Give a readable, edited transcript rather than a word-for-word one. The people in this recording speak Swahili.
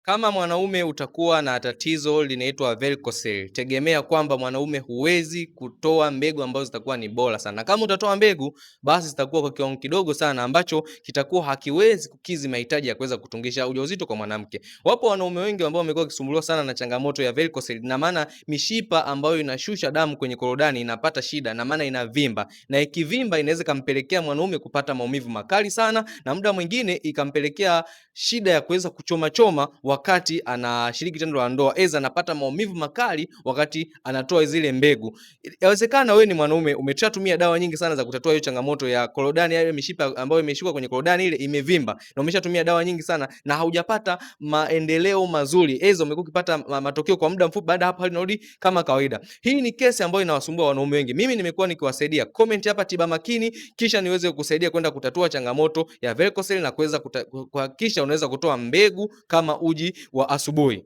Kama mwanaume utakuwa na tatizo linaitwa varicocele, tegemea kwamba mwanaume huwezi kutoa mbegu ambazo zitakuwa ni bora sana. Kama utatoa mbegu, basi zitakuwa kwa kiwango kidogo sana ambacho kitakuwa hakiwezi kukizi mahitaji ya kuweza kutungisha ujauzito kwa mwanamke. Wapo wanaume wengi ambao wamekuwa wakisumbuliwa sana na changamoto ya varicocele, na maana mishipa ambayo inashusha damu kwenye korodani inapata shida, na maana inavimba, na ikivimba inaweza ikampelekea mwanaume kupata maumivu makali sana, na muda mwingine ikampelekea shida ya kuweza kuchoma choma wakati anashiriki tendo la ndoa, aidha anapata maumivu makali wakati anatoa zile mbegu. Yawezekana wewe ni mwanaume umeshatumia dawa nyingi sana za kutatua hiyo changamoto ya korodani, ile mishipa ambayo imeshuka kwenye korodani ile imevimba, na umeshatumia dawa nyingi sana na haujapata maendeleo mazuri, aidha umekuwa ukipata matokeo kwa muda mfupi, baada hapo hali inarudi kama kawaida. Hii ni kesi ambayo inawasumbua wanaume wengi. Mimi nimekuwa nikiwasaidia. Comment hapa tiba makini, kisha niweze kukusaidia kwenda kutatua changamoto ya varicocele na kuweza kuhakikisha unaweza kutoa mbegu kama uji wa asubuhi.